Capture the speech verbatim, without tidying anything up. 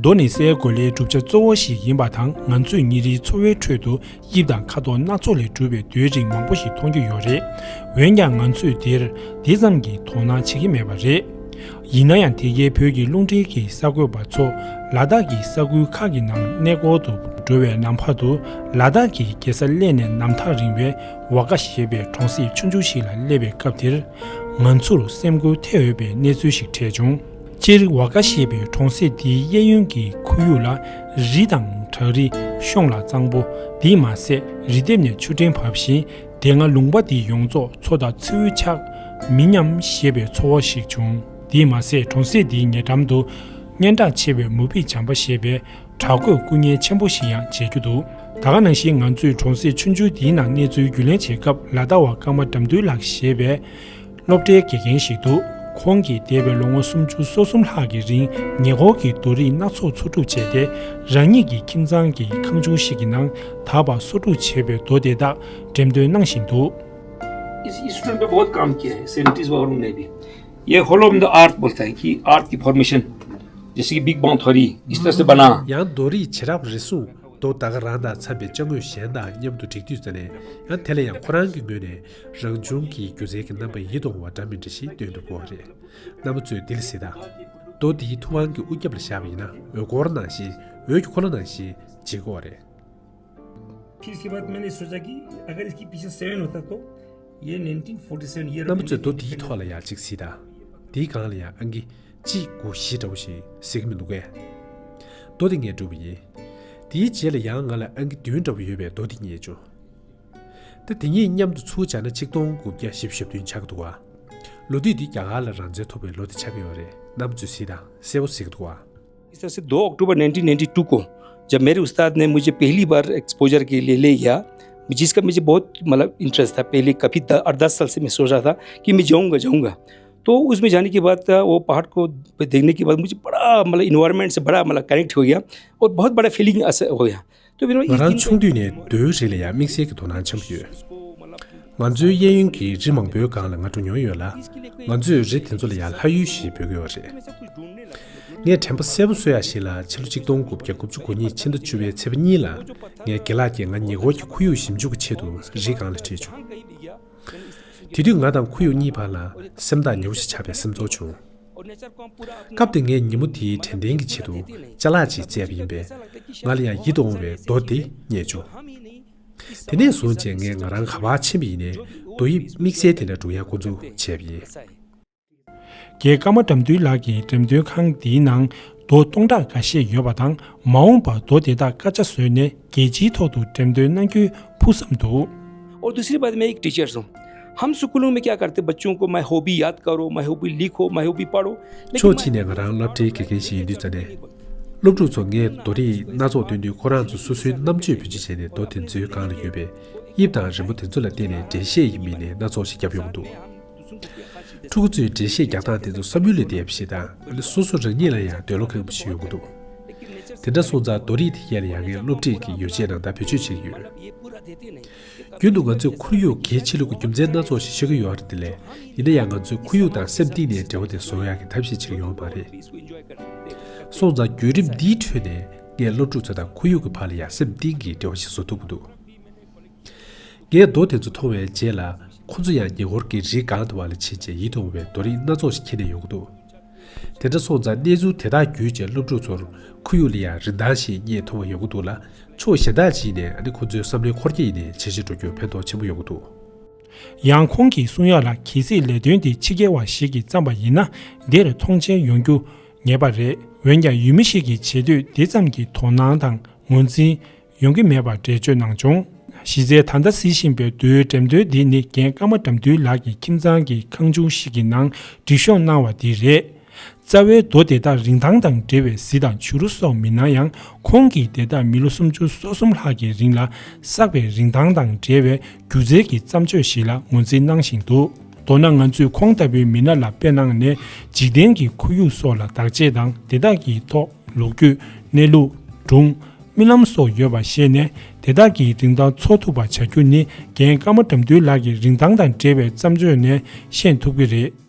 རྡོ་ནི་སའི་གོ་ལའི་གྲུབ་ཆ་གཙོ་བོ་ཞིག་ཡིན་པ་དང་། ང་ཚོས་ཉིན་རེའི་འཚོ་བའི་ཁྲོད་དུ་དབྱིབས་དང་ཁ་དོག་སྣ་ཚོགས་ལས་གྲུབ་པའི་རྡོའི་རིགས་མང་པོ་ཞིག་མཐོང་རྒྱུ་ཡོད་རེད། འོན་ཀྱང་ང་ཚོས་འདིར་དེ་ཙམ་གྱི་དོ་སྣང་བྱེད་ཀྱི་མེད་པ་རེད། ཡིན་ན་ཡང་། དེ་གའི་བོད་ཀྱི་རླུང་འཕྲིན་གྱི་གསར་འགོད་པ་ཚོ་ལ་དྭགས་ཀྱི་ས་ཁུལ་ཁག་གི་ནང་གནས་སྐོར་དུ་འགྲོ་བའི་ནང་ཕར་དུ། ལ་དྭགས་ཀྱི་རྒྱལ་ས་གླེ་ནས་གནམ་ཐག་རིང་བའི་ཝ་ཀ་ཞེས་པའི་གྲོང་གསེབ་ཆུང་ཆུང་ཞིག་ལ་སླེབས་པའི་སྐབས་དེར། ང་ཚོར་སེམས་འགུལ་ཐེབས་འོས་པའི་གནས་ཚུལ་ཞིག་འཕྲད་བྱུང་། སྤྱིར་ཝ་ཀ་ཞེས་པའི་གྲོང་གསེབ་འདིའི་གཡས་གཡོན་གྱི་ཁོར་ཡུག་ལ་རི་དང་བྲག་རི། གཤོང་ལ་གཙང་པོ། དེས་མ་ཟད་རི་ལྡེབས་ནས་ཆུ་ཕྲན་བབས་ཤིང་། དེ་སྔ་ལུང་པ་འདི་ཡོངས་རྫོགས་མཚོ་དང་མཚེའུས་ཆགས། མི་ཉམས་ཞེས་པའི་ཚོར་བ་ཞིག་བྱུང་། དེས་མ་ཟད་གྲོང་གསེབ་འདིའི་ཉེ་འགྲམ་དུ་སྙན་གྲགས་ཆེ་བའི་མུ་བི་བྱམས་པ་ཞེས་པའི་བྲག་བརྐོས་སྐུ་བརྙན་ཆེན་པོ་ཞིག་ཡང་མཇལ་རྒྱུ་འདུག། ད་ག་ནང་བཞིན་ང་ཚོས་གྲོང་གསེབ་ཆུང་ཆུང་འདིའི་ནང་གནས་ཚུལ་རྒྱུས་ལེན་བྱེད་སྐབས། ལ་དྭགས་པ་ཀརྨ་དགྲ་འདུལ་ལགས་ཞེས་པའི་སློབ་གྲྭའི་དགེ་རྒན་ཞིག་འདུག། ཁོང་གིས་འདས་པའི་ལོ་ངོ་སུམ་ཅུ་སོ་གསུམ་ལྷག་གི་རིང་ཉེ་འཁོར་གྱི་རྡོ་རིགས་སྣ་ཚོགས་འཚོ་སྒྲུག་བྱས་ཏེ། རང་ཉིད་ཀྱི་ཁྱིམ་ཚང་གི་ཁང་ཆུང་ཞིག་གི་ནང་ད་བར་གསོག་སྒྲུག་བྱས་པའི་རྡོ་དེ་དག་འགྲེམས་སྟོན་གནང་བཞིན་འདུག། इस स्टूडेंट पे बहुत काम किया है, साइंटिस्ट वालों ने भी। ये हॉलो ऑफ द अर्थ बोलता है कि अर्थ की फॉर्मेशन, जैसे कि बिग बैंग थ्योरी, इस तरह से बना। ཡང་རྡོ་རིགས་བྱེ་བྲག་རེ་ཟུང་རྡོ་ད་ག་རང་དང་འཚམ་པའི་ཅ་དངོས་གཞན་དང་མཉམ་དུ་སྒྲིག་དུས་ཙམ་ནས། ཡང་དེ་ལ་ཡང་ཁོ་རང་གི་ངོས་ནས་རང་བྱུང་གི་སྒྱུ་རྩལ་གྱི་རྣམ་པ་ཡིད་དུ་འོང་བ་འདྲ་མི་འདྲ་ཞིག་སྟོན་ཐུབ་ཀྱི་ཡོད་རེད། རྣམ་པ་ཚོས་འདི་ལ་གཟིགས་དང་། རྡོ་འདིའི་ཐུབ་དབང་གི་དབུ་རྒྱབ་ལ་བཞག་པ་ཡིན་ན། འོད་སྐོར་ནང་བཞིན། འོད་ཀྱི་འཁོར་ལོ་ནང་བཞིན་བྱེད་ཀྱི་ཡོད་རེད། फिर इसके बाद मैंने सोचा कि अगर इसकी पीछे सेवन होता तो ये नाइनटीन फ़ोर्टी सेवन ईयर རྣམ་པ་ཚོས་རྡོ་འདིའི་ཐོག་ལ་ཡང་གཅིག་གཟིགས་དང་། འདིའི་སྒང་ལ་ཡང་ཨང་ཀི་གཅིག་དགུ་བཞི་འདྲ་བོ་ཞིག་གཟིགས་ཀྱི་མི་འདུག་གས། རྡོ་འདི་ངས་བསྒྲུབས་པ་ཡིན། དེའི་རྗེས་ལ་ཡང་ང་ལ་ཨང་ཀི་བདུན་འདྲ་བོ་ཡོད་པའི་རྡོ་འདི་རྙེད་བྱུང་། ད་དེ་གཉིས་མཉམ་དུ་ཚུར་སྦྱར་ན་ཆིག་སྟོང་དགུ་བརྒྱ་བཞི་བཅུ་ཞེ་བདུན་ཆགས་ཀྱི་འདུག་ག། ལོ་དུས་འདི་རྒྱ་གར་ལ་རང་བཙན་ཐོབ་པའི་ལོ་དེ་ཆགས་ཀྱི་ཡོད་རེད། རྣམ་པ་ཚོས་གཟིགས་དང་། གསལ་པོ་གཟིགས་ཀྱི་འདུག་ག། इस तरह से दो अक्टूबर नाइनटीन नाइंटी टू को जब मेरे उस्ताद ने मुझे पहली बार एक्सपोजर के लिए ले गया, जिसका मुझे बहुत, मतलब, इंटरेस्ट था। पहले काफ़ी द-, आठ दस साल से मैं सोच रहा था कि मैं जाऊंगा, जाऊंगा। तो उसमें जाने के बाद, वो पहाड़ को देखने के बाद मुझे बड़ा, मतलब, इन्वायरमेंट से बड़ा, मतलब, कनेक्ट हो गया और बहुत बड़ा फीलिंग ऐसा हो गया। तो फिर मैं ང་རང་ཆུང་དུས་ནས་རྡོའི་རིགས་ལ་ཡང་དམིགས་བསལ་གྱི་དོ་སྣང་ཆེན་པོ་ཡོད། ང་ཚོའི་གཡས་གཡོན་གྱི་རི་མང་པོའི་སྒང་ལ་ང་འགྲོ་མྱོང་ཡོད་ལ། ང་ཚོས་རི་དེ་ཚོ་ལ་ཡང་ལྷ་ཡུལ་ཞེས་འབོད་ཀྱི་ཡོད་རེད། ངས་དྲན་པ་གསལ་པོ་གསོ་ཡག་ཞིག་ལ། ཕྱི་ལོ་ཆིག་སྟོང་དགུ་བརྒྱ་དགུ་བཅུ་གོ་གཉིས་ཕྱི་ཟླ་བཅུ་པའི་ཚེས་པ་གཉིས་ལ། ངའི་རྒན་ལགས་ཀྱིས་ང་ཉེ་འཁོར་གྱི་ཁོར་ཡུག་ཞིབ་འཇུག་གི་ཆེད་དུ་རི་སྒང་ལ་ཁྲིད་བྱུང་། དེ་དུས་ང་དང་ཁོར་ཡུག་གཉིས་བར་ལ་སེམས་ཐག་ཉེ་བོ་ཞིག་ཆགས་པའི་སེམས་ཚོར་བྱུང་། སྐབས་དེ་ངས་ཉིན་མོ་དེའི་དྲན་རྟེན་གྱི་ཆེད་དུ་ཅ་ལག་ཅིག་བཙལ་བ་ཡིན་པས། ང་ལ་ཡང་ཡིད་དུ་འོང་བའི་རྡོ་དེ་རྙེད་བྱུང་། དེ་ནས་བཟུང་བྱས་ངས་ང་རང་ག་པར་ཕྱིན་པ་ཡིན་ནའི་རྡོ་དབྱིབས་དམིགས་བསལ་དེ་འདྲ་སྒྲུག་ཡག་འགོ་འཛུགས་བྱས་པ་ཡིན། རྒན་ཀརྨ་དགྲ་འདུལ་ལགས་ཀྱི་འགྲེམས་སྟོན་ཁང་འདིའི་ནང་རྡོ་སྟོང་ཕྲག་འགའ་ཤས་ཡོད་པ་དང་། མ་འོངས་པར་རྡོ་དེ་དག་དཀར་ཆ་བཟོས་ནས་རྒྱལ་སྤྱིའི་ཐོག་ཏུ་འགྲེམས་སྟོན་གནང་རྒྱུའི་ཕུགས་བསམ་འདུག། और दूसरी बात, मैं एक टीचर हूँ। हम स्कूलों में क्या करते, बच्चों को मैं हॉबी याद करो, मैं हॉबी लिखो, मैं हॉबी पढ़ो। ཕྱོགས་གཅིག་ནས་ང་རང་སློབ་གྲྭའི་དགེ་རྒན་ཞིག་ཡིན་དུས་ཙམ་ནས། སློབ་ཕྲུག་ཚོ་ངས་རྡོ་རིགས་སྣ་ཚོགས་སྟོན་དུས། ཁོ་རང་ཚོ་སོ་སོའི་རྣམ་དཔྱོད་བེད་སྤྱོད་བྱས་ནས་རྡོ་དེ་ཚོའི་སྒང་ལ་ཡོད་པའི་དབྱིབས་དང་རི་མོ་དེ་ཚོ་ལ་བརྟེན་ནས་འགྲེལ་བཤད་ཡིན་མིན་ནས་སྣ་ཚོགས་ཤིག་བརྒྱབ་ཡོང་གི་འདུག། ཕྲུ་གུ་ཚོའི་འགྲེལ་བཤད་རྒྱག་སྟངས་དེ་ཚོ་བསམ་ཡུལ་ལས་འདས་པ་ཞིག་དང་། ཨ་ནི་སོ་སོ་རང་ཉིད་ལ་ཡང་འདོད་བློ་ཁེངས་པ་ཞིག་ཡོང་གི་འདུག། དེ་འདྲ་སོང་ཙང་རྡོ་རིགས་དེ་གས་ལ་ཡང་ངས་སློབ་ཁྲིད་ཀྱི་ཡོ་བྱད་ནང་ད་བེད་སྤྱོད་བྱེད་ཀྱི་ཡོད། རྒྱུན་དུ་ང་ཚོས་ཁོར་ཡུག་གལ་ཆེ་ལུགས་ཀྱི་རྒྱུ་མཚན་སྣ་ཚོགས་ཤིག་ཤོད་ཀྱི་ཡོད་རེད་དེ་ལས། ཡིན་ན་ཡང་ང་ཚོས་ཁོར་ཡུག་དང་སེམས་གཏིང་ནས་འབྲེལ་བ་དེ་བཟོ་ཡག་གི་ཐབས་ཤེས་བྱེད་ཀྱི་ཡོད་མ་རེད། སོང་ཙང་བརྒྱུད་རིམ་འདིའི་ཁྲོད་ནས་ངས་སློབ་ཕྲུག་ཚོ་དང་ཁོར་ཡུག་གི་བར་ལ་ཡང་སེམས་གཏིང་གི་འབྲེལ་བ་ཞིག་བཟོ་ཐུབ་ཀྱི་འདུག། ངས་རྡོ་དེ་ཚོ་མཐོང་བའི་རྗེས་ལ། ཁོ་ཚོ་ཡང་ཉེ་འཁོར་གྱི་རི་སྒང་དུ་བ་ལ་ཕྱིན་རྗེས་ཡིད་དུ་འོང་བའི་རྡོ་རིགས་སྣ་ཚོགས་ཤིག་འཁྱེར་ནས་ཡོང་གི་འདུག། དེ་འདྲ་སོང་ཙང་གནས་ཚུལ་དེ་དག་བརྒྱུད་བྱས་སློབ་ཕྲུག་ཚོར་ཁོར་ཡུག་ལ་ཡང་རིན་ཐང་ཞིག་རྙེད་ཐུབ་པ་ཡོང་གི་འདུག་ལ། ཕྱོགས་གཞན་དག་ཅིག་ནས་ཨ་ནི་ཁོ་ཚོའི་བསམ་བློའི་འཁོར་སྐྱོད་ཡིན་ནའི་ཇེ་ཆེར་འགྲོ་རྒྱུར་ཕན་ཐོགས་ཆེན་པོ་ཡོང་གི་འདུག། ཡང་ཁོང་གིས་གསུང་ཡག་ལ། གལ་སྲིད་ལས་དོན་དེ་ཕྱི་རྒྱལ་བ་ཞིག་གིས་བརྩམས་པ་ཡིན་ན། འདིར་མཐོང་མཆན་ཡོང་རྒྱུ་ངེས་པ་རེད། འོན་ཀྱང་ཡུལ་མི་ཞིག་གིས་བྱེད་དུས་དེ་ཙམ་གྱི་དོ་སྣང་དང་ངོས་འཛིན་ཡོང་གི་མེད་པར་འགྲེལ་བརྗོད་གནང་བྱུང་། གཞི་རྩའི་ད་ལྟ་གཟིགས་བཞིན་པའི་རྡོའི་འགྲེམས་སྟོན་འདི་ནི་རྒན་ཀརྨ་དགྲ་འདུལ་ལགས་ཀྱི་ཁྱིམ་ཚང་གི་ཁང་ཆུང་ཞིག་གི་ནང་སྒྲིག་གཤོམ་གནང་བ་འདི་རེད། རྩ་བའི་རྡོ་དེ་དག་རིན་ཐང་དང་འབྲེལ་བའི་གཟི་དང་བྱུ་རུ་སོགས་མིན་ན་ཡང་། ཁོང་གིས་དེ་དག་མི་ལོ་སུམ་ཅུ་སོ་གསུམ་ལྷག་གི་རིང་ལ་བསགས་པའི་རིན་ཐང་དང་འབྲེལ་བའི་སྒྱུ་རྩལ་གྱི་བརྩམས་ཆོས་ཞིག་ལ་ངོས་འཛིན་གནང་བཞིན་འདུག། མདོར་ན། ང་ཚོས་ཁོང་ལྟ་བུའི་མི་སྣ་ལ་དཔེ་གནང་ནས། འཇིག་རྟེན་གྱི་ཁོར་ཡུག་སོགས་ལ་བདག་གཅེས་དང་། དེ་དག་གི་ཐོག་ལོ་རྒྱུས། གནས་ལུགས། སྒྲུང་། རྨི་ལམ་སོགས་ཡོད་པ་ཤེས་ནས། དེ་དག་གི་རིན་ཐང་ཚོར་ཐུབ་པ་བྱ་རྒྱུ་ནི། རྒན་ཀརྨ་དགྲ་འདུལ་ལགས་ཀྱི་རིན་ཐང་དང་འབྲེལ་བའི་བརྩམས་ཆོས་ནས་ཤེས་ཐུབ་ཀྱི་རེད།